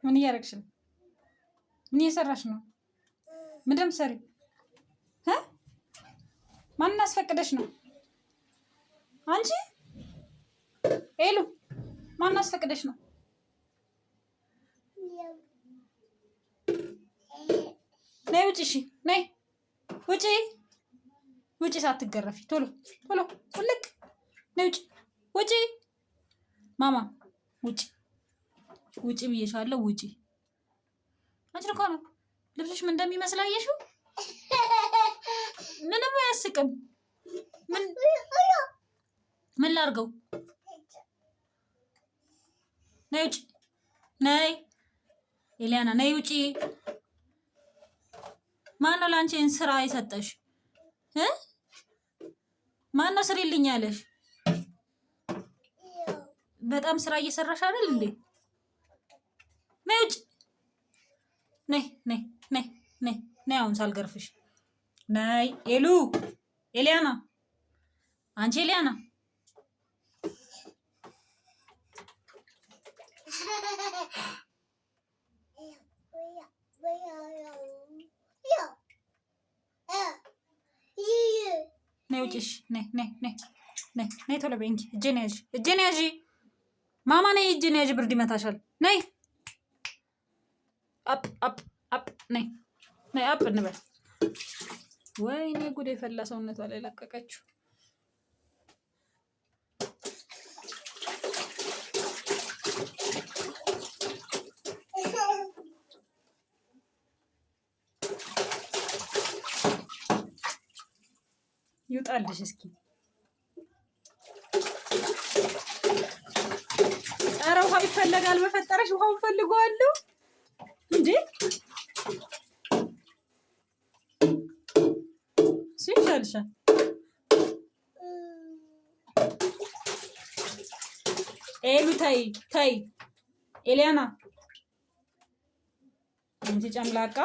ምን እያደረግሽ ነው? ምን እየሰራሽ ነው? ምንድን ነው የምትሰሪው? ማንን አስፈቅደሽ ነው? አንቺ ኤሉ ማንን አስፈቅደሽ ነው? ነይ ውጪ! እሺ ነይ ውጪ! ውጪ! ሳትገረፊ ቶሎ ቶሎ ውልቅ! ነይ ውጪ! ውጪ! ማማ ውጪ! ውጪ ብዬሻለሁ። ውጪ! አንቺ እኮ ነው ልብስሽ ምን እንደሚመስል አየሽው? ምንም አያስቅም። ምን ምን ላድርገው? ነይ ውጪ! ነይ ኤሊያና ነይ ውጪ! ማነው ለአንቺ ይሄን ስራ የሰጠሽ? ማነው ስሪልኝ ያለሽ? በጣም ስራ እየሰራሽ አይደል እንዴ? ነይ ውጪ! ነይ ነይ ነይ ነይ ነይ፣ አሁን ሳልገርፍሽ ነይ። ኤሉ ኤሊያና፣ አንቺ ኤሊያና ነይ ውጪ! እሺ ነይ ነይ ነይ ነይ ነይ፣ ቶሎ በይ እንጂ እጄን ያዢ፣ እጄን ያዢ ማማ ነይ፣ እጄን ያዢ፣ ብርድ ይመታሻል። ነይ up up up፣ ነይ ነይ up እንበል። ወይኔ ጉድ የፈላ ሰውነቷ ላይ ለቀቀችው። ይውጣልሽ እስኪ። ኧረ ውሃው ይፈለጋል። በፈጠረሽ ውሃውን ፈልገዋለሁ እንዴ! እሱ ይሻልሻል። ኤሉ ተይ ተይ፣ ኤሊያና እንጂ ጨምላቃ።